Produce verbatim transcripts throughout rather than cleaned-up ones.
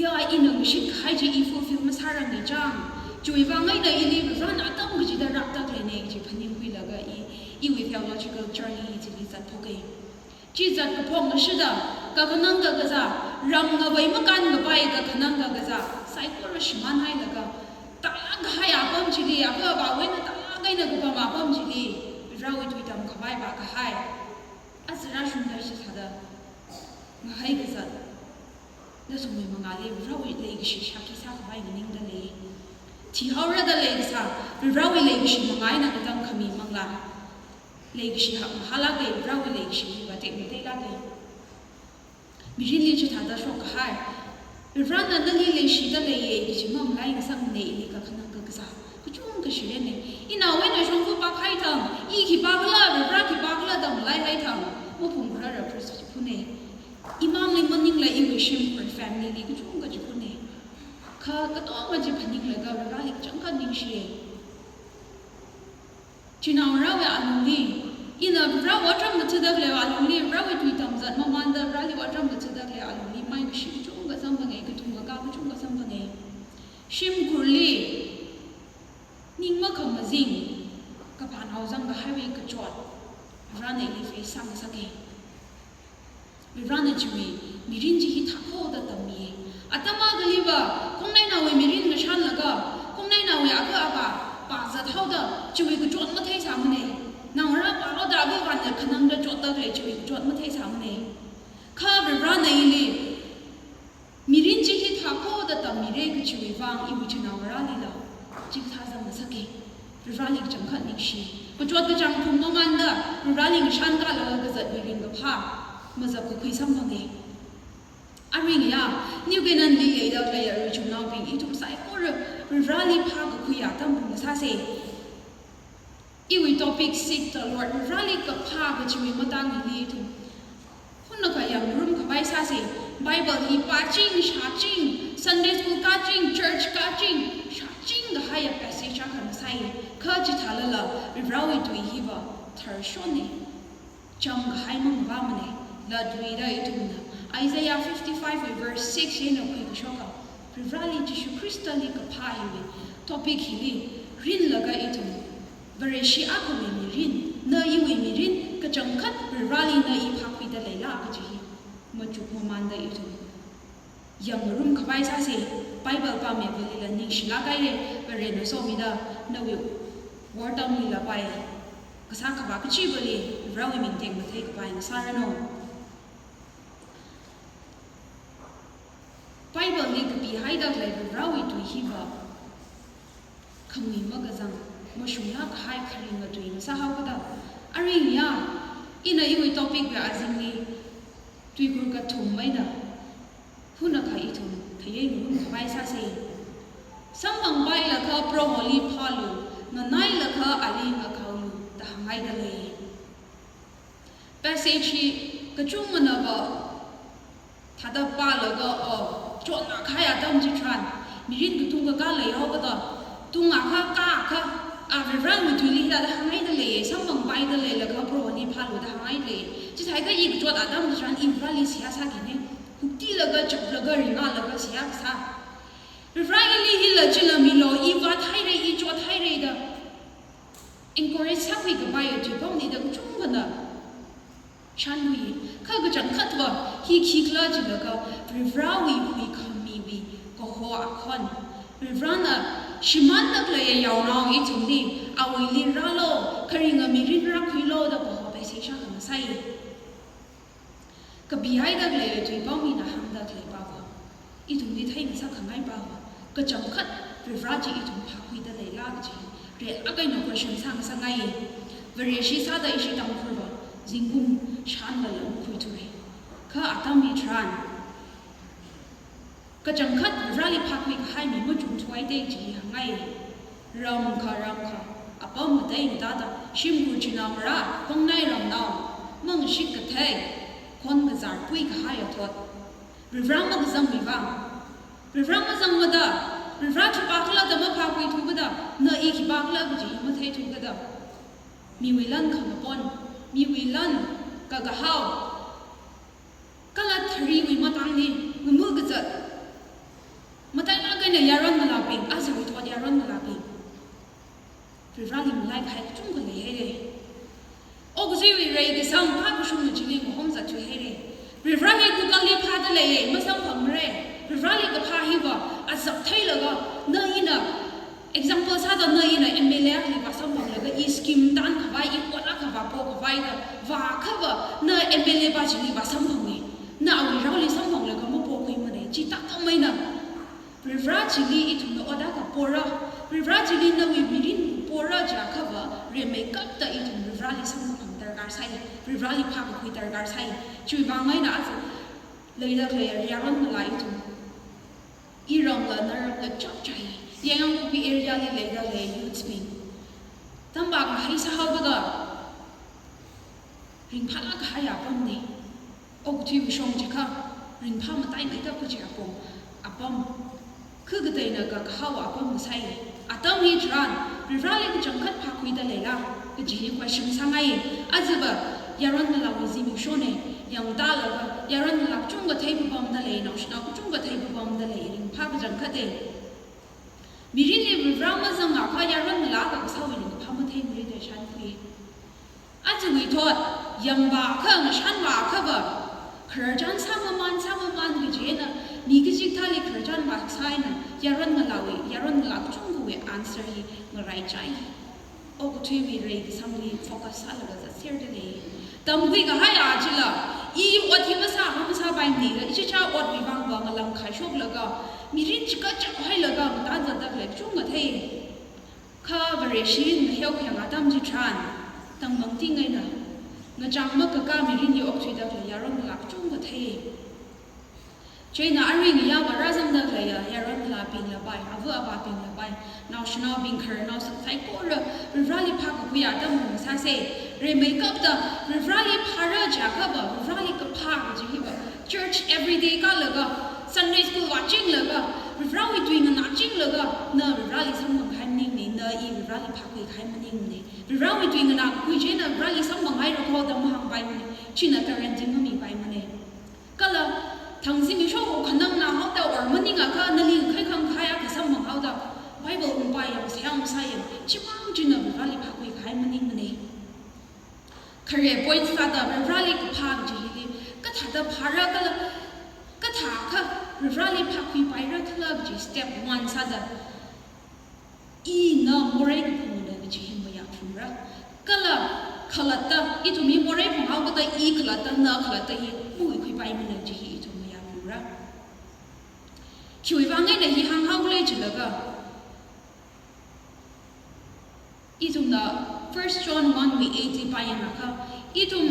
Ya, ina ngashitkahai chi i fulfill masārangna chang. Chiwui vang eina ili Varivarana atam kachida rāktak leina kaji phaningkhuilaga i, iwui theological journey chili zatphoka. Chi zatkaphok ngashida, kakhanang kakazā, ram ngavei makān kapai kakhanang kakazā, saikora shimānhailaga, tālāk kahai apam chili, apa avāwui eina tālāk eina kapam apam chili, Varivarawui tui tamkhavai vākahai. Aja rāshungda chithāda ngahai kazat. Nashungwui mangāli Varivarawui leikashi shākhi sākhavai nganingda lei. Thihaora da leikasā, Varivarawui leikashi mangā eina katang khami manglā. Leikashi hakmahālāka, Varivarawui leikashi hi vātek mateilāka. Mirinli chithāda shokkahai. Varivarana nali leishida leiya kaji mamalai ngasakmana, ili kakhanang kakazā. Kachungkha shirena. Inao eina shongfa pākhai thang, i khipākhala, Varivara khipākhala da malaihai thang, maphungkharara Khrista chiphuna. Imangli maningla iwui shimkhur family li kachungkha chiphuna. Kha katonga chi phaninglaga Varivarali kachangkhat ningshiya. Chinaongarāwui alungli, ina Varivarawui otram kathāda khalei alungli, Varivarawui tui tamzat mamānda Varivarali otram kathāda khalei alungli, maikashi kachungkha samphanga, kathum kakā kachungkha samphanga. Shimkhurli ning makhamazing, kaphānao zangkahaiwui kachot, Varivarana ili face sāngasaka. Varivarana chiwui mirin chi hithākho da tammiya. Atam akhaliva, khongnainaowui mirin ngashanlaga, khongnainaowui ava avā pāzat haoda, chiwui kachot matheisāmana. Naongarā pāhaoda ava avāna khanangda chotda khalei chiwui kachot matheisāmana. Kha Varivarana ili mirin chi hithākho da tammira kajiwui vang iwui chinaongarālila chikathā zangngasaka. Varivarali kachangkhat ningshi. Kachot kachāng phung mamānda Varivarali ngashankalaga kazatwui ringkaphā mazapkakhui samphanga. Aring ya, New Canaan li leida khalei arui chumnaobing, ithum saikora Varivarali phākakhui atam phung sāsa. Iwui topic Seek the Lord, Varivarali kaphā kajiwui matang hili ithum hunakha yangngarumkhavai sāsa. Bible hi pāching, shāching, Sunday school kāching, church kāching, shāching kahaiya passage akha masāya. Kha chithālala, Varivarawui tui hiva tharshonna. Chāmkahai mangavāmana. Latluida ithumna Isaiah fifty-five wui verse six eina khuikashokha, Varivarali Jishu Khristali kaphā hiwui topic hili rinlaga ithum, Vareshi akhawui mirin, na iwui mirin, kachangkhat Varivarali na i phākhuida leila kaji hi machuk mamānda ithum yangngarumkhavai sāsa. Bible pāmivalila ningshilāk haira, Varena somida nawui wortamlila pai kasā khavā kachivali Varivarawui ming tekmathei kapai ngasāranu. Bible li kapihaida khalei Varivarawui tui hiva khangui makazang, mashunglāk kahai kharinga tui ngasāhaokada. Aring ya, ina iwui topic wui azingli tuikhur kathum eina hunakha ithum khayei ngarumkhavai sāsa. Samphangpailakha Proholi phālu, nganailakha ali ngakaolu da hānghaida lei. Passage hi kachungkhanava thāda pālaga, o, chotnā kahai atam chitharan, mirin katung kakā leihaokada, tungakha, kākha, a, Varivarawui tuili hithāda hānghaida lei, samphangpaida leilakha Proholi phālu da hānghaida lei. Chithākha i kachot atam chitharan i Varivarali seihā sākina, huktilaga chaplaga ringlaga seihā kasā. Varivara ili hila chila milu, i vāthaira, i chothaira da encourage sākhui kapaiya tuipamli da kachungkhana shānkhui. Kha kachangkhatva hi khikhala jilaga, Varivarawui huikhamiwui kaho akhon. Varivarana shimānda khaleiya yaonao ithumli, awuili rālu, kharinga mirin rākhuilu da kaho pheiseisha khangasai. Kapihaida khalei tuipam hina hāngda khalei pava, ithumli theingasak khangai pava, kachangkhat Varivara chi ithum phākhuida leila kaji, relāk eina question sāngasakngai. Vareshi sāda ishi Tangkhulva zingkum shānlala makhuithura. Kha atam hitharan kachangkhat Vareli phākhui kahai mi machungthuaite chi hāngngai. Ramkha ramkha, apam ngatei ngatāda, shimkhur chinaongarā, khongnai ramnao, mangashit kathei, khon kazār pui kahai athot. Varivara makazangmi vang. Varivara mazangmada, Varivara khipākhala da maphākhuithu kada, na i khipākhala kaji matheithu kada. Miwui lan khangapon, miwui lan kakahao, kala thariwui matangli, ngumu kazat, ngarai kahai kachungkha leihaira. Okathuiwui reikasang phākashung chili mahom zatthuihaira. Varivarali kukali phāda leiya, masamphangra. Varivarali kaphā hiva azak theilaga, na ina, example sāda na ina M L A akhali vāsamphanglaga, i scheme tānkhavai, i ot akha vāpokhavai da vāakhava, na M L A pa chili vāsamphanga. Na awui raoli samphanglaga mapokhuimana, chithāda maina. Varivara chili ithumna ot akha pora, Varivara chili nawui mirin pora jiakhava, rimeikapta ithum Varivarali samkaphang darkar sai, Varivarali phākakhui darkar sai. Chiwui vang eina aja leida khalei yaron ngalā ithum, iramla naramla chapchai, Yaingangpokpi area li leida khalei youths bing, tampak ngahai sāhaoda ringphālāk kahai apamna. Okathuiwui shong chikha, ringphā mataimeida kaji apong, apam, kha kateina ka kahaowa apam masai. Atam hitharan, Varivarali kachangkhat phākhuida leila, kaji hi question sāngai. Ajava, yaron ngalāwui zimikshona, yangtālaga, yaron ngalā kachungkha theipapamda lei, naoshinao kachungkha theipapamda lei, ringphā kachangkhata. Mirinli Varivara mazangakha yaron ngalā akha kasāwui ringkaphā matheimara da shānkhui. Ajawui thot, yangvāakha, ngashanvāakhava, khararchan sāmaman, sāmaman kaji eina, mi kachikathāli khararchan vāsā eina, yaron ngalāwui, yaron ngalā kachungkhawui answer hi ngaraichai. Okathuiwui reikasangli focus sālaga zatserda lei. Tamkhui kahai achila, i ot hi masā, masāpaimana da, ichicha otwui vangva ngalang khaishoklaga, mirin chikachap hailaga, ngatā zatda khalei kachungkha thei. Kha Vareshi ngaheokhayang atam chitharan, tangmangting eina, ngachang makakā mirinli okthuida khalei yaron ngalā kachungkha thei. Chieina arui ngayā vāra zangda khaleiya yaron ngalābingla pai, ava avābingla pai, naoshinaobing khararnao saikora, Varivarali phākakhui atam ngasāsa, rimeikapta, Varivarali phāra jiakhava, Varivarali kaphā kaji hiva, church everyday kālaga, Sunday school vāchinglaga, Varivarawui tui nganāchinglaga, na Varivarali samphang kahai maningmana, na i Varivarali phākhui kahai maningmana. Varivarawui tui nganākakhui china Varivarali samphang haira kho da mahāngpaimana, china guarantee mamipaimana. Kala, thang zimiksho khanang nāhaoda or maningakha nali khaikhang khaya kasamphang haoda, Bible ungpai yang, seihā ungsā yang, chimang china Varivarali phākhui kahai maningmana. Khare point sāda Varivarali kaphā kaji hili, kathāda phāra kala, kathākha Varivarali phākhuipaira khala kaji step one sāda, ina morei kaphungna kaji hi mayāphungra. Kala khalatta, ithum hi morei phunghaokada i khalatta, na khalatta hi mahuikhuipaimana kaji hi ithum mayāphungra. Khiwui vang eina hi hānghaokhala jilaga, ithumna First John one wui eight li pāyangakha, ithum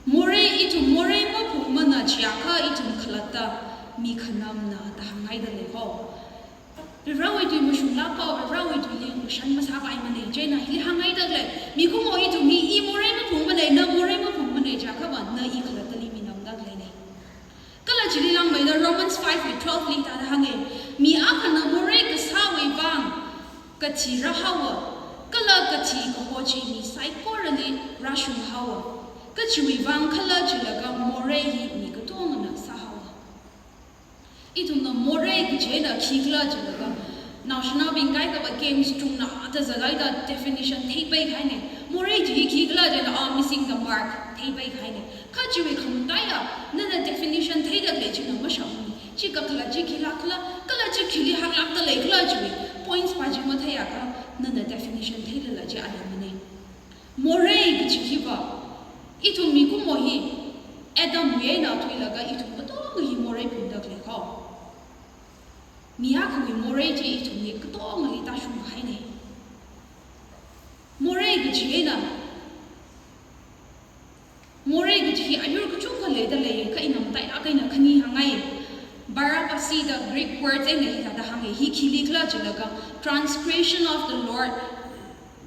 morei, ithum morei maphungmana jiakha ithum khalatta mi khanamna da hānghaida lei kho. Varivarawui tui mashunglākpao, Varivarawui tuili ngashan masāpaimana, chieina hili hānghaida lei. Mikumo ithum hi i morei maphungmana, na morei maphungmana jiakhava, na i khalattali minamda leina. Kala chili langmeida Romans five wui twelve li thāda hānga, mi akhana morei kasāwui vang kathi rāhaowa, kala kathi kaho chi mi saikorali rāshunghaowa. Kachiwui vang khala jilaga morei hi mi katongana sāhaowa. Ithumna morei kaji eina khikhala jilaga, naoshinaobing kaikhava games chungna da zathaida definition theipaihaina. Morei chi khikhala jilaga, ah, missing the mark theipaihaina. Kha chiwui khamataiya, nana definition theida khalei china mashapmana. Chi kakhalat chi khilākhala, kala chi khili haklākda leikhala chiwui points pa chi matheiakha, nana definition theilala chi alamana. Morei kaji hiva, ithum mikumo hi, Adamwui eina thuilaga ithum katonga hi morei phungda khalei kho. Mi akhawui morei chi ithumli katongali tāshunghaina. Morei kaji eina, morei kaji hi ayur kachungkha leida lei, kha ina matailāk eina khani hāngngai. Parabasis da Greek word eina hithāda hānga, hi khilikhala jilaga, transgression of the Lord,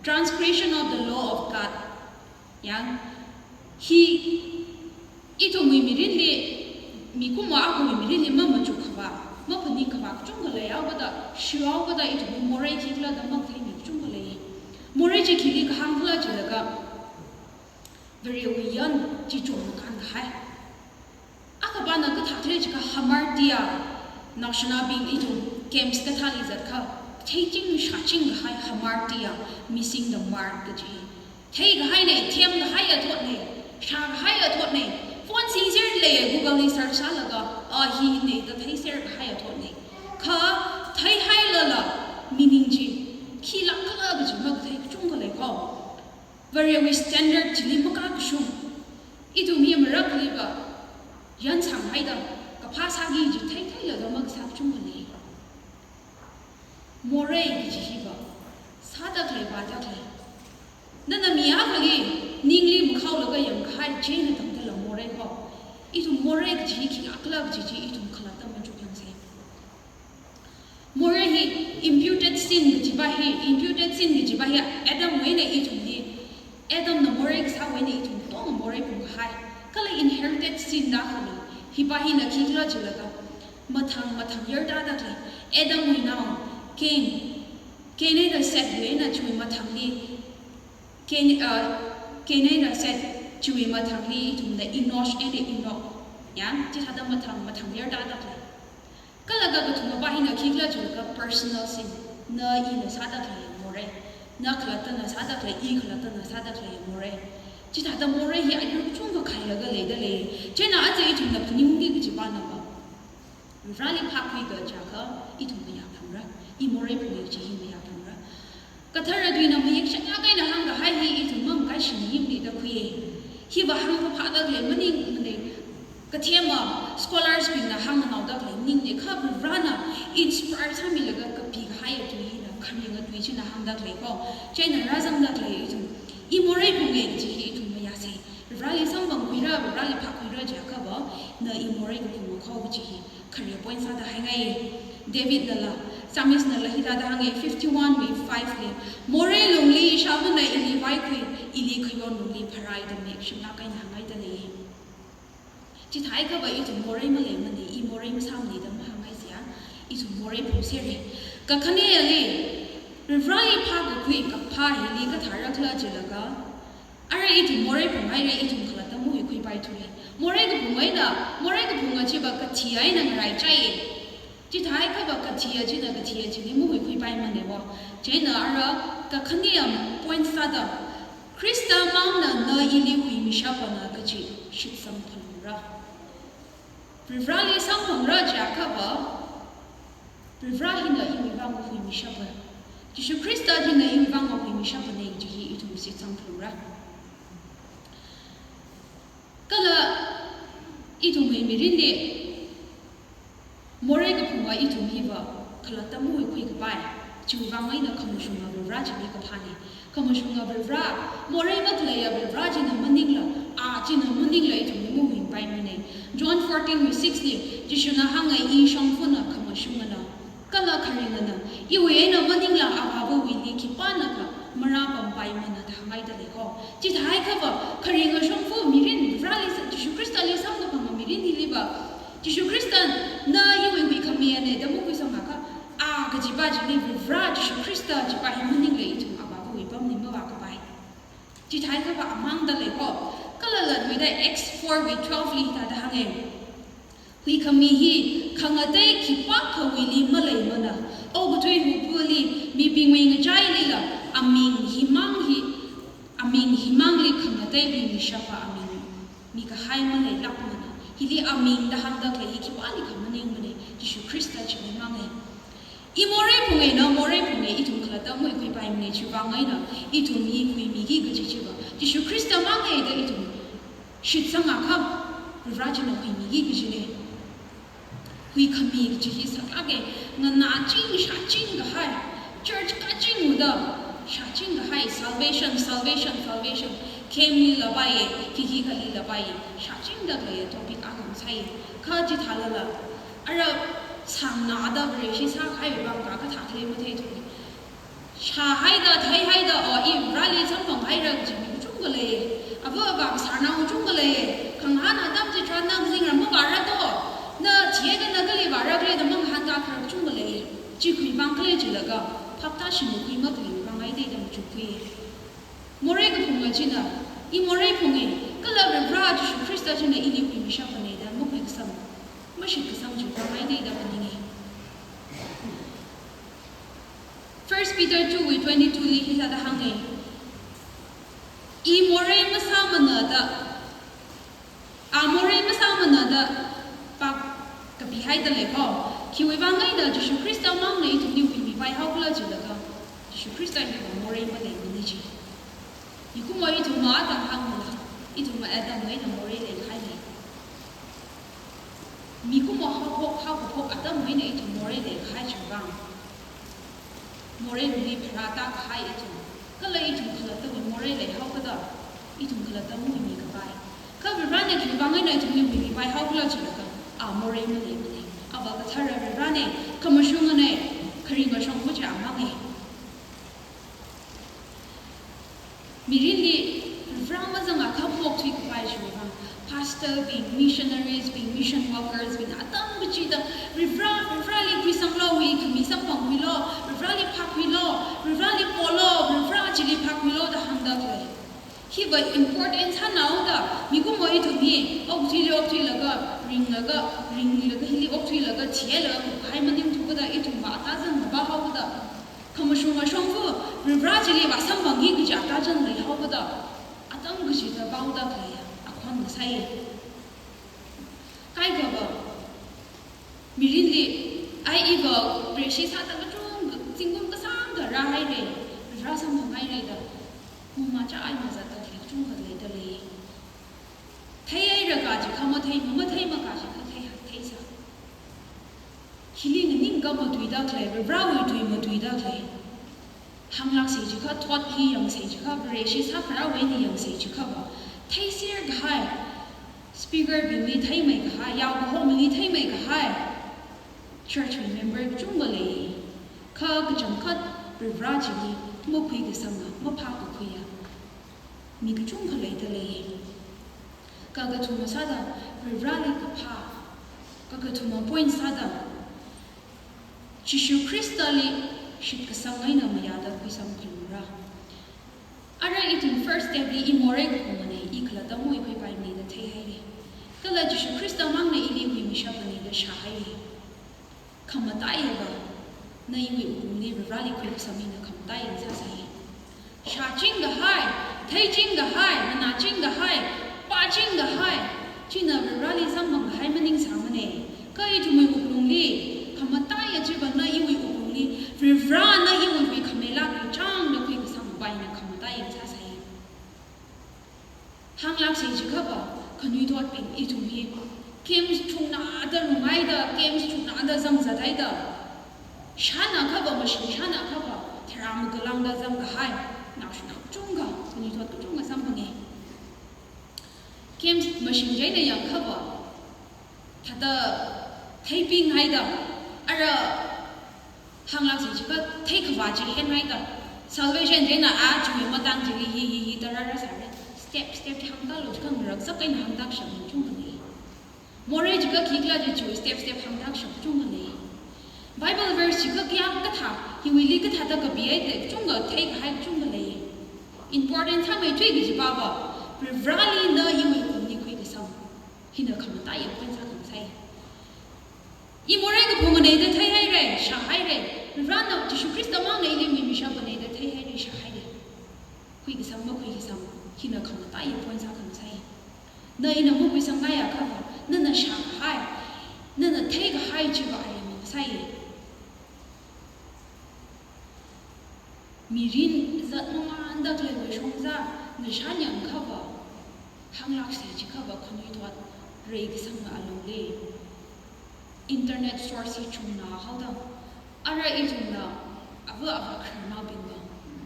transgression of the law of God. Yang, hi ithumwui mirinli, mikumo akhawui mirinli mamachukkhava, maphaningkhava kachungkha leihaokada, shihaokada ithum hi morei khikhala da matheimi kachungkha lei. Morei chi khili kahāngkhala jilaga, Varewui yan chi chungkānkahai. Akhapana kathā khalei jiakha hamartia, naoshinaobing ithum games kathāli zatkha, Theiching shāching kahai hamartia, missing the mark kaji. Theikahai nei, themkahai athotnei, shākahai athotnei. Phone singser lei, Google li search sālaga, a hi nei da theiser kahai athotnei. Kha theihailala, meaning chi khilāk khala kaji makathei kachungkha leiko. Varewui standard chili makakashung. Ithum hi marakliva, yansanghaida, kaphā sāki kaji theitheilaga makasā kachungkha lei. Morei kaji hiva, sāda khalei vāda khalei. Nana mi akhali, ningli makhaolaga yangkahai chieina tangdala morei ko. Ithum morei kaji hi khilāk khala kaji chi ithum khalatta machukyangsei. Morei hi imputed sin kajiva hi, imputed sin kajiva hi Adamwui eina ithumli, Adamna morei kasāwui eina ithum katonga morei phungkahai. Kala inherited sin da khalei, hiva hina khikhala jilaga, mathang mathang yarda da khalei, Adamwui nao, Cain, Cain eina Sethwui eina chiwui mathangli, Cain, uh, Cain eina Seth chiwui mathangli ithumna Enosh eina Enoch. Ya, chithāda mathang mathang yarda da khalei. Kala kakathumava hina khikhala jilaga personal sin. Na ina sāda khalei morei. Na khalattana sāda khalei, i khalattana sāda khalei morei. Chithāda morei hi ayur kachungkha khailaga leida lei. Chieina aja ithumna phaningungki kajiva nava, Vareli phākhuiga jiakha, ithum mayāphangra. I morei phungki kaji hi mayāphangra. Kathara tuina mayek shālāk eina hāngkahai hi ithum makaishimayimana da khuiya. Hiva hāngphāphāda khalei maningmana. Kathema scholars bingna hāngnaoda khalei maningnei, kha Varena inspire sāmilaga kapikahai tui hina kharinga tui china hāngda khalei ko. Chieina rāzangda khalei ithum. I morei phunga kaji hi ithum mayāsei. Vareli samphangkhuira, Vareli phākhuira jiakhava, na i morei kaphunga ko kaji hi khare point sāda haingai. Davidnala, Psalmistnala hithāda hānga, fifty-one wui five li, morei lungli ishāvāna ili vaikhui, ili khayon lungli pharai da mayek shālāk eina hāngngaida lei. Chithāhaiakhava ithum morei maleimana, i morei masāmana da mahāngngai jia, ithum morei phungsera. Kakhaneli, Vareli phākakhui kaphā hili kathāra khala jilaga, ara ithum morei phunghaira, ithum khalatta mahuikhuipaithura. Morei kaphung eina, morei kaphunga chiva kathi eina ngaraichai. Chithāhaiakhava kathi china kathi chili mahuikhuipaimanei wo. Chieina ara kakhane point sāda, Khrista mangna na ili huimishapana kaji shitsang phalungra. Vareli samphangra jiakhava, Vare hina iwui vang mahuimishapa. Jishu Khrista hina iwui vang mahuimishapana kaji hi ithum shitsang phalungra. Kala ithumwui mirinli, morei kaphunga ithum hiva khalatta mahuikhuikapai, chiwui vang eina khamashunga Vare chili kaphānei. Khamashunga Vare, morei makhaleiya Vare china maningla, a china maningla ithumli mahuipaimanei. John fourteen wui six li, Jishuna hānga, I shongfana khamashungana, kala kharingana, iwui eina maningla Avāvawuili khipānakha marāpampaimana da hāngngaida lei ko. Chithāhaiakhava, kharinga shongfa mirin, Vareli sa-, Jishu Khristali samkaphanga mirin hiliva, Jishu Khristana iwui huikhamiyana da makhuisangakha, a kajiva chili Vare Jishu Khrista chiva hi maningla ithum Avāvawui pamli mavākapai. Chithāhaiakhava amangda lei ko. Kala latluida Acts four wui twelve li hithāda hānga. Huikhami hi khangatei khipākhawuili maleimana, okathui hupuli mibingwui ngachailila aming himang hi, aming himangli khangatei huimishapa aming mikahai maleilākmana. Hili aming da hāngda khalei hi khipālikha maningmanei, Jishu Khrista chili mangei. I morei phunga, na morei phunga, ithum khalatta mahuikhuipaimanei, chiwui vang eina ithum hi huimiki kaji chiva Jishu Khrista mangei da ithum shitsangakha, Vare china huimiki kajinei. Huikhami kaji hi saklāka, nganāching shāching kahai, church kaching uda shāching kahai, salvation, salvation, salvation, camp lila vāya, khikha lila vāya, shāchingda khalei topic akha masāya. Kha chithālala, ara sāngnada Vareshi sākahaiwui vang kakathā khalei matheithura. Shāhaida, theihaida, o, i Vareli samphanghaira kaji mi kachungkha lei. Ava avā kasārnao kachungkha lei. Khangahān atam chitharan na kazingram mavāra to. Na thihaida na kali vāra khala da mangahānkā kachungkha lei. Chi khuivang khala jilaga, phaptāshingda khui makhalei vang eina da machukkhui. Morei kaphunga china, i morei phunga, kala Vare Jishu Khrista china ili huimishapanei da makhuikasang, mashitkasang chiwui vang eina da phaninga. Peter two wui twenty-two li hithāda hānga. I morei masāmana da, a morei masāmana da pak kapihaida lei kho. Khiwui vang eina Jishu Khrista mangna ithumli huimipai haokhala jilaga, Jishu Khrista ithumva morei maleimana ji. Mikumo ithumva atam hāngmala, ithumva atam eina morei leikahai lei. Mikumo haophok, haokaphok atam eina ithum morei leikahai chiwui vang, moreili pharātākahai ithum, kala ithum khalattawui morei leihaokada, ithum khalatta mahuimikapai. Kha Varivarana khiwui vang eina ithumli huimipai haokhala jilaga, a morei maleimana. Ava kathara Varivarana, khamashungana, kharing kashong machi amanga. Mirinli Varivara mazangakha phok thuikapai chiwui vang, pastor bing, missionaries bing, mission workers bing atam kachida Varivara, Varivarali khuisanglu, huikhami samphangkhuilu, Varivarali phākhuilu, Varivarali polu, Varivara chili phākhuilu da hāngda khalei. Hiva important sānaoda, mikumo ithum hi okathuili okthuilaga, ringlaga, ringlaga hili okthuilaga, thilaga, hai maningthuda ithumva ata zangva haokada, khamashunga shongfa Varivara chili vāsamphangki kaji ata zang leihaokada, atam kachida vaoda khalei akhon ngasai. Kaikhava, mirinli, ai iva Vareshi sāda kachungkha, zingkum kasāngkha rāhaira, Varivara samphanghaira da, mumachā ai mazatda khalei kachungkha leida lei. Theihaira kaji kha mathei, mamathei makaji kha thei, theisa. Hili nganingkha matuida khalei, Varivarawui tui matuida khalei. Hānglāksei jiakha, thot hi yangsei jiakha, Vareshi sākharāwui eina yangsei jiakhava, theisir kahai, speaker bingli theimeikahai, yaokahomali theimeikahai church member kachungkha lei. Kha kachangkhat Varivara chili makhuikasanga, maphākakhuiya mi kachungkha leida lei. Kakathuma sāda, Varivarali kaphā, kakathuma point sāda, Jishu Khristali shitkasang eina mayāda khuisang khalura. Ara ithum first step li i morei kaphungana, i khalatta mahuikhuipaimana da theihaira. Kala Jishu Khrista mangna ili huimishapana da shāhaira. Khamataiyava, na iwui wuklungli Varivarali khuikasang hina khamataiya sāsai. Shāching kahai, theiching kahai, nganāching kahai, pāching kahai, china Varivarali samphang kahai maningsāmana. Kha ithumwui wuklungli, khamataiya chiva na iwui wuklungli, Varivarana iwui huikhamei lākchangda khuikasangpaina khamataiya sāsai. Hānglāksei jiakhava, khanuithotbing ithum hi, games chungna da runghaida, games chungna da zangzathaida, shānākhava, mashing shānākhava, tharā makalangda zangkahai, naoshinao kachungkha, khanuithot kachungkha samphanga. Games mashing chieina yangkhava, thāda theipinghaida, ara hānglāksei jiakha theikhavā chi henhaida, salvation chieina a chiwui matang chili hi, hi, hi da rāra sāra. Step, step hāngtālu jiakha ngaraksak eina hāngtākashap kachungkha lei. Morei jiakha khikhala chi chiwui step, step hāngtākashap kachungkha lei. Bible verse jiakha kayā kathā, hiwuili kathāda kapihaida kachungkha theikahai kachungkha lei. Important sāmeithui kaji pava, Varivarali na iwui wuklungli khuikasang hina khamataiya point sākhangasai. I morei kaphungana da theihaira, shāhaira. Varivarana Jishu Khrista mangna ili huimishapana da theihaira, shāhaira. Khuikasang makhuikasang, hina khamataiya point sākhangasai. Na ina makhuisangngaiakhava, nana shākahai, nana theikahai chiva aremma sai. Mirin zat mamānda khaleiwui shongza, ngashan yangkhava, hānglāksei jiakhava khanuithot reikasanga alung lei. Internet source hi chungna haoda, ara ithumla, ava ava khararnaobingva,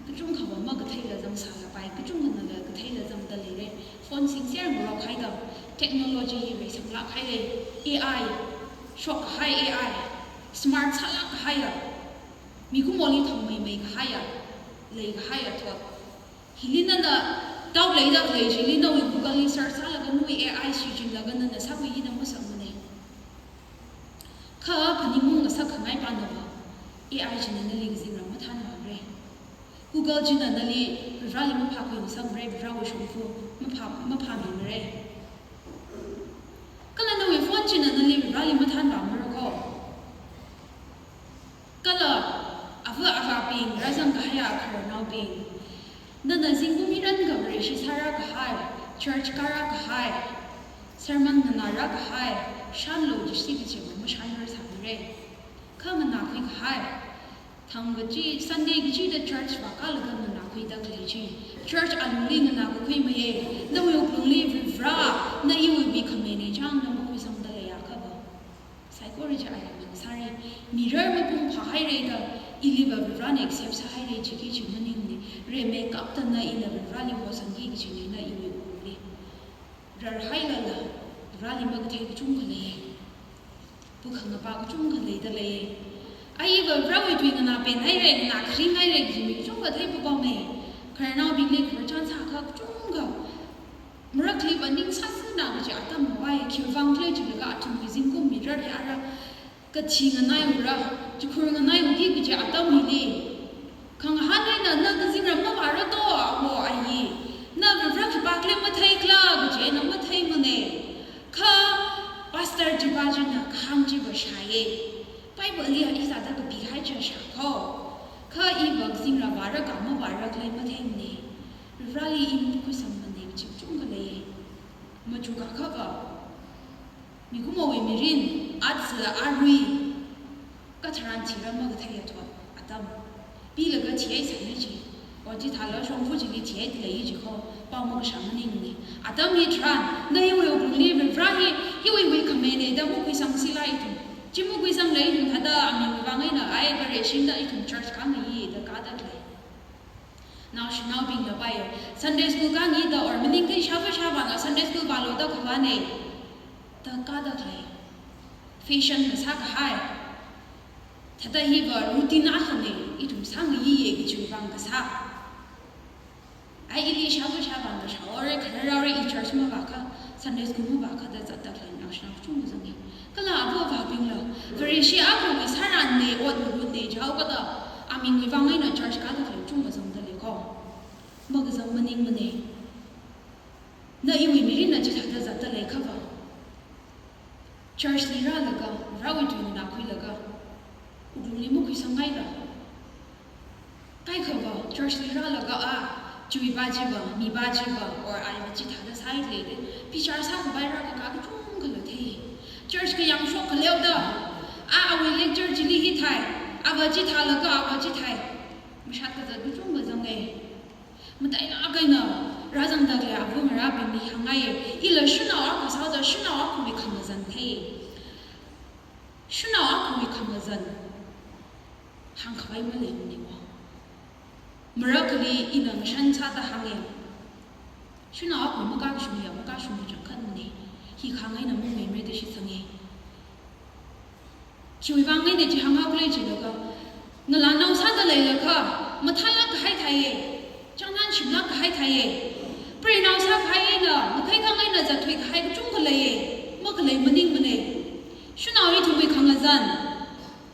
kachungkhava makatheila zangsālapai, kachungkhanala katheila zangda leira. Phone singser ngarokhaida, technology hi reisanglāk haira, A I, shokkahai A I, smart sālāk kahaiya, mikumoli thangmeimei kahaiya, leikahaiya thot. Hili nana doubt leida khalei chili nawui Google li search sālaga nawui A I shichinlaga nana sākhui hina masāmana. Kha phaningunglasak khangai panava, A I china nali kazingram mathānvāmara. Google china nali Varivarali maphākhuingasakmara, Varivarawui shongfa maphā, maphāmimara. Kala nawui phone china nali Varivarali mathānvāmara ko. Kala ava avābing, rāzang Church kāra kahai, sermon nganāra kahai, shānlu jishi kachi mashānrar sāmira. Kha nganākhui kahai, thang kachi, Sunday kachida church vākālaga nganākhuida khalei chi. Church alungli nganākakhui maiya, nawui wuklungli Varivara, na iwui wui khamaina chang na makhuisangda leiya kha va. Saikora chi aya mang sāra, mirarmabing phāhaira da, ili va Varivarana accept sāhaira chiki chi maningmana, rimeikaptana ina Varivarali hosangki kachina iwui wuklungli. Rarhailala, Varivarali makathei kachungkha lei. Pukhangapa kachungkha leida lei. Ai va Varivarawui tui nganāpenhaira, nganākharinghaira kaji mi kachungkha theipapama. Khararnaobingli khararchan sākha kachungkha. Marakhali va ning sāsāna kaji atam mavai, khiwuivang khala jilaga athumwui zingkum mirar yara, kathi nganaiura, chikhur nganaiuki kaji atam hili. Khangahān eina na kazingram mavāra to, awo ayi. Na Varivara khipākhala matheikhala kaji eina matheimana. Kha pastor chiva china kahāng chiva shāya. Bible li a hithāda kapihai chi shākha. Kha iva kazingram vāra kha mavāra khala matheimana. Varivarali i makhuisangmana kaji kachungkha lei. Machukakha va, mikumowui mirin, aja arui, katharan thira makathei athot atam. Pilaga thihai sāna chi. O chithāla shongfa chili thihai lei chi kho, pao makashā maningmana. Atam hitharan, na iwui wuklungli Varivara hi, iwui wui khamaina da makhuisangsi lei ithum. Chi makhuisangla ithum thāda amingwui vang eina, ai Vareshina ithum church kāngaiya da kāda khalei. Naoshinaobingla pai, Sunday school kāngida or maningakha ishāva ishāvāna Sunday school vālu da khavāna. Da kāda khalei. Fashion kasā kahai. Thāda hiva routine akhana, ithum sāngaiya kajiwui vang kasā. Ai ili ishāva ishāvāna shāhaora, khararhaora, i church mavākha, Sunday school mavākha da zatda khalei naoshinao kachungkha zanga. Kala ava avābingla, Vareshi akhawui sārānna, ot mahutna jihaokada, amingwui vang eina church kāda khalei kachungkha zangda lei kho. Makazang maningmana. Na iwui mirinna chithāda zatda leikhava. Church li rālaga, Varewui tui nganākhuilaga, wuklungli makhuisangngaila. Kaikhava, church li rālaga a, chiwui va chiva, mi va chiva, or ai va chithāda sāi lei da, bichar sākhavai rākakā kachungkhala thei. Church kayāng shok khaleoda, a awui lecture chili hithai, ava chithālaga, ava chithai. Mashat kazat kachungkha zanga. Matailāk eina, rāzangda khalei ava ngarābingli hāngngaiya, ila shanao akha sāda shanao akhawui khangazan thei. Shanao akhawui khangazan hāngkhavai maleimana wa. Marakhali ina ngashan sāda hānga. Shanao akha makashungya, makashung changkhatmana. Hi khangai na mung meimre da shitsanga. Khiwui vang eina chi hānghaokhala jilaga, ngalānao sāda leilakha, mathālāk kahai thāya, chānnan shimlāk kahai thāya, preinao sākahai eina, makhai khangai na zatthui kahai kachungkha leiya, makhalei maningmana. Shanao ithumwui khangazan,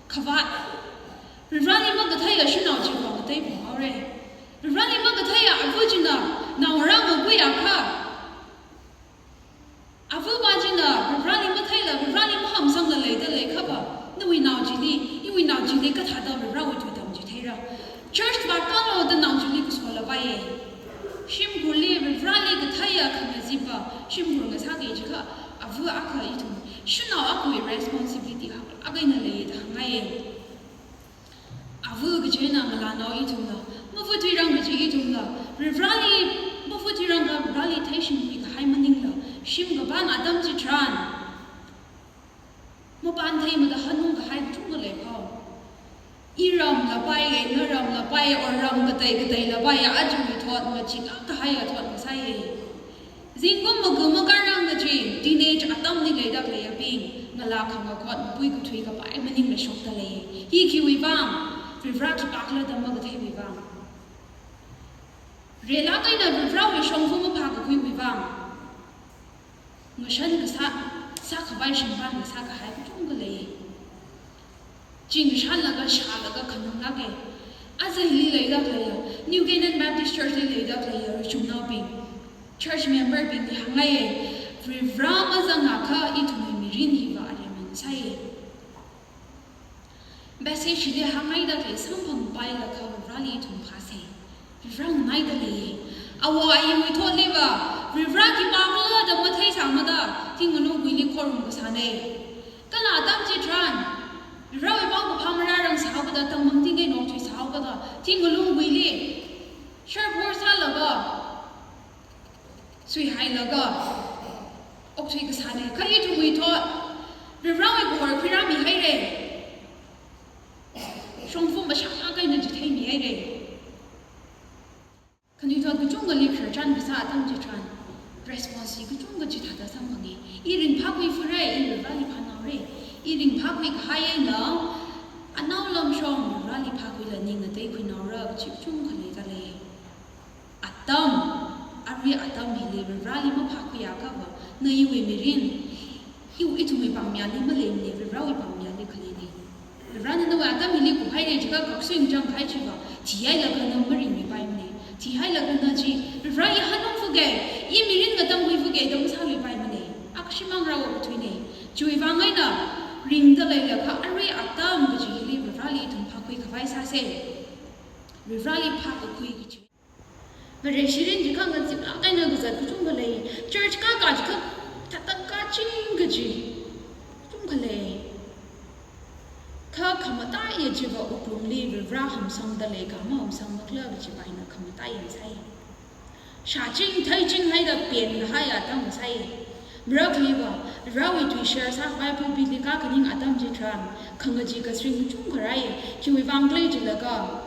khavāt. Varivarali makatheiya shanao chiva ngateiphunghaora. Varivarali makatheiya ava china, naongarā makuiakha, ava va china, Varivarali matheila, Varivarali mahamsangla leida leikhava, nawui nao chili, iwui nao chili kathāda Varivarawui tui tamchitheira. Church vākālu da nao chili kasola vāya. Shimkhurli Varivarali katheiya khangazipva, shimkhur ngasāki jiakha, ava akha ithum, shanao akhawui responsibility akha, akha eina leiya da hāngngaiya. Ava kaji eina ngalānao ithumla, mavāthuirang kaji ithumla, Varivarali mavāthuirangkha Varivarali theishingkhui kahai maningla, shim kapān atam chitharan, mapān theimada hanung kahai kachungkha leipao. Iramla paiya, naramla paiya, or ram katei kateila paiya, ajawui thot machilāk kahaiya thot masāya. Zingkum maga makarang kaji, teenage atamli leida khaleiyabing, ngalā khangakhot, mapui kathui kapai maningla shokta lei. Hi khiwui vang, Varivara khipākhala da makatheiwui vang. Relāk eina Varivarawui shongfa maphākakhuiwui vang. Ngashan kasā, sākhavai shimpan kasā kahai kachungkha lei. Chi ngashanlaga shālaga khanunglāka. Aja hili leida khaleiya, New Canaan Baptist Church li leida khaleiya, ruichumnaobing, church member bingli hāngngaiya, Varivara mazangakha ithumwui mirin hiva aremang sāya. Passage hili hāngngaida khalei samphangpailakha Varivarali ithum phāsa. Varivara nganaida leiya. Awo ayiwui thotliva, Varivarā khipākhala da matheisāmada, thing ngalungguili khorum kasāna. Kala atam chitharan, Varivarāwui paokaphā marārang sāhaokada, tangmang tingkei nokchui sāhaokada, thing ngalungguili sharphor sālaga, suihailaga okthui kasāna. Kha ithumwui thot, Varivarāwui kahor khuirāmihaira. Shongfa mashālāk eina chitheimihaira. Khanuithot kachungkhali khararchan kasā atam chitharan, response hi kachungkha chithāda samphanga. I ringphākhui fure, i Varivarāli phānaore. I ringphākhui kahai eina, anaolamshong Varivarāli phākhuila ning ngateikhuinaora kachi kachungkha leidalei. Atam, arui atam hili Varivarāli maphākhuiakhava, na iwui mirin, iwui ithumwui pāngmayāli maleimana, Varivarāwui pāngmayāli khaleina. Varivarāna nawui atam hili kuphaira jiakha khaksui ngachang kahai chiva, thihailaga na maringmipaimana. Thihailaga na chi, Varivarā i hanungfuga, i mirin ngatangkhuifuga da masāluipaimana. Akashimang rao kathuina. Chiwui vang eina, ringda leilakha arui atam kaji hili Varivarāli ithum phākhui khavai sāsa. Varivarāli phākakhui kaji. Vareshi mirin jiakha ngaziplāk eina kazat kachungkha lei. Church kākā jiakha thāda kāching kaji kachungkha lei. Kha khamataiya chiva wuklungli Varivarā hamsangda lei kha mahamsangmakhala kajipa hina khamataiya sai. Shāching theiching haida penkahai atam sai. Marakhaliva, Varivarāwui tui share sākhavai pulpitli kākaning atam chitharan, khangachee kasring kachungkha rāi, khiwui vang khala jilaga,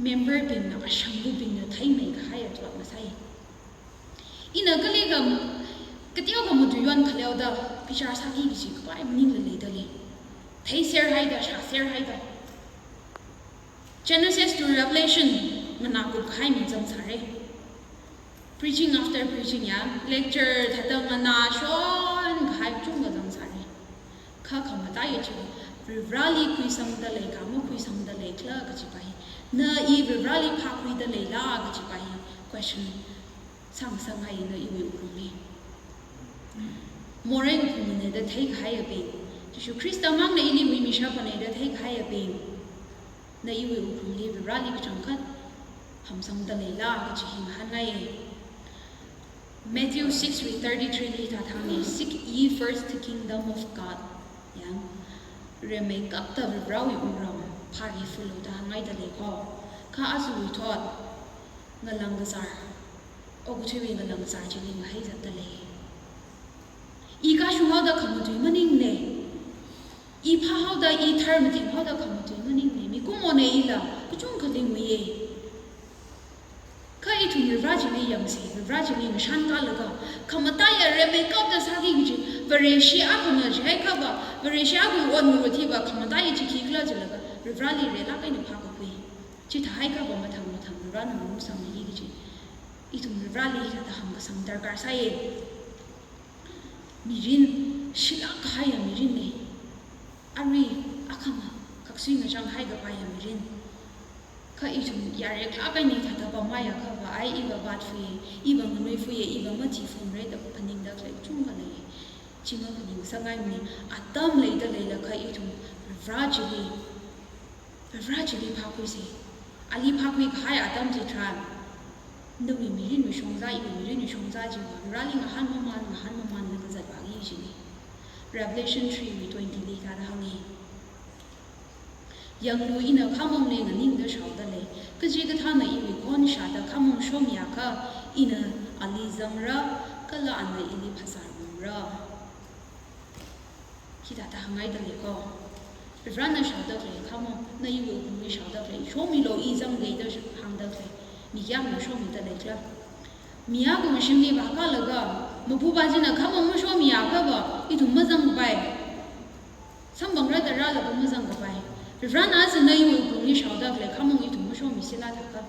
memberbingna, ashangbubingna theimeikahai athotna sai. Ina kali kam, kateokha matui yonkhaleo da, bichar sāki kaji kapai maningla leidalei. Theiser haida, shāser haida. Genesis to Revelation, nganākup kahai mi zangsāra. Preaching after preaching ya, lecture thāda nganāshon kahai kachungkha zangsāra. Kha khamataiya chiva, Varivarāli khuisangda lei kha makhuisangda leikhala kajipa hi, na i Varivarāli phākhuida leila kajipa hi, question sāngasakngai na iwui wuklungli. Morei kaphungana da theikahaiyabing, Jishu Khrista mangna ili huimishaphana da theikahaiyabing, na iwui wuklungli Varivarāli kachangkhat hamsangda leila kaji hi ngahānngai. Matthew six wui thirty-three li hithāda hānga, "Seek ye first the kingdom of God." Yang, rimeikapta Varivarāwui wungram phārifalu da hāngngaida lei ko. Kha ajawui thot, ngalang kazār, okathuiwui ngalang kazār chili ngaheizatda lei. I kashunghaoda khamatui maningna. I phāhaoda, i tharmathenghaoda khamatui maningna. Mikumona ila kachungkhali nguiya. Kha ithum Varivarā chili yangsa, Varivarā chili ngashankālaga, khamataiya rimeikapta sāki kaji, Vareshi akhana jihaiakhava, Vareshi akhawui ot ngarut hiva khamataiya chi khikhala jilaga, Varivarāli reilāk eina phākakhui. Chithāhaiakhava mathang mathang Varivarāna mamusangmiki kaji, ithum Varivarāli hithāda hāngkasang darkar sāya. Mirin, shilāk kahaiya mirinna. Arui, akhama, khaksui ngachang haikapaiya mirin. Kha ithum yareklāk eina hithāda pamhaiakhava, ai iva vātfuya, iva nganuifuya, iva mathifumra da phaningda khalei kachungkha lei. Chi maphaningsakngaimana, atam leida leilakha ithum Varivarā chili, Varivarā chili phākhuisa. Ali phākhui kahai atam chitharan, nawui mirinwui shongza, iwui mirinwui shongza chiva Varivarāli ngahānmaman, ngahānmamanlaga zatvāki kajina. Revelation three wui twenty li hithāda hānga, "Yanglu, ina khamongli nganingda shaoda lei. Kachikathāna iwui khon shāda khamong shomiakha, ina ali zangra, kala ana ili phasārumra." Hithāda hāngngaida lei ko. Varivarāna shaoda khalei khamong, na iwui wuklungli shaoda khalei, shomilu i zanga da hāngda khalei, mi kayākha shomida leikhala? Mi akhawui shimli vākalaga, mapupā china khamong mashomiakhava, ithum mazangkapai. Samphangra da rālaga mazangkapai. Varivarāna aja na iwui wuklungli shaoda khalei khamong ithum mashomisila thākha,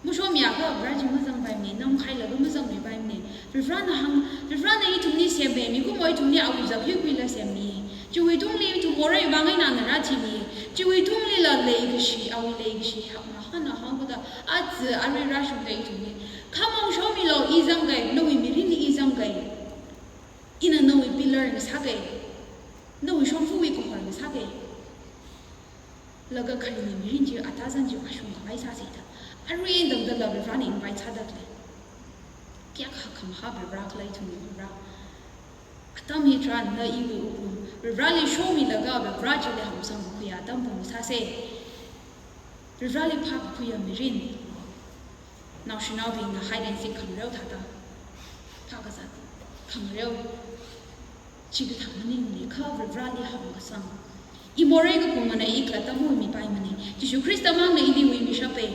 mashomiakha Varivarā chi mazangpaimana, namkhailaga mazangmipaimana. Varivarāna hāng, Varivarāna ithumli semmi, mikumo ithumli awui zak huikhuila semmi. Chiwui tungli ithum morei vang eina ana rāthimi. Chiwui tunglila leikashi, awui leikashi hakmahāna haokada, aja arui rāshungda ithumli, "Khamong shomilu, i zangai, nawui mirinli i zangai. Ina nawui pillar ngasākai, nawui shongfawui kahor ngasākai." Laga kharinga mirin chi atazan chi vāshungkhavai sāsa da. Arui eina tangdala Varivarana invite sāda khalei. Kayākha khamahā Varivara khalei ithumwui Varivara. Atam hitharan na iwui wuklung Varivarali shomilaga Varivara chili hamsangkakhuiya atam pung sāsa. Varivarali phākakhuiya mirin. Naoshinaobingna hide and seek khangareo thāda phākazat khangareo. Chikathā maningmana kha Varivarali hamkasang. I morei kaphungmana, i khalatta mamipaimana. Jishu Khrista mangna ili huimishapa.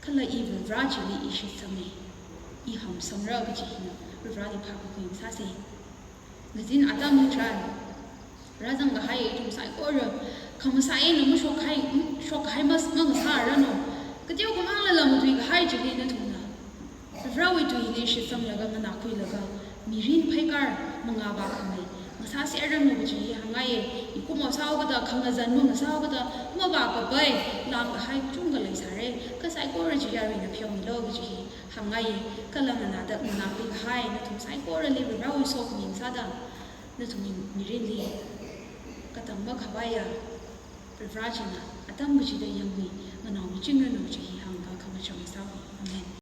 Kala i Varivara chili i shitsanga. I hamsangra kaji hina Varivarali phākakhui sāsa. Ngazin atam hitharan rāzang kahai ithum saikora khamasā eina mashok kahai, shok kahai mas mangasāranu. Kateokha manglala matui kahai chili nathumna Varivarawui tuili shitsanglaga nganākhuilaga mirin pheikar mangā vākhamei ngasāserranu kaji hi hāngngaiya. Mikumo sāhaokada, khangazan mangasāhaokada, mavākapai, lāngkahai kachungkha leisāra. Kha saikora chi yaruina pheomilu kaji hi hāngngaiya. Kala nganāda, nganākhui kahai nathum saikorali Varivarawui sokhami sāda nathumwui mirinli katang makhavaiya Varivara china atam kachida yangmi nganaomichingranu kaji hi hāngda khamacham sāhaowa. Amen.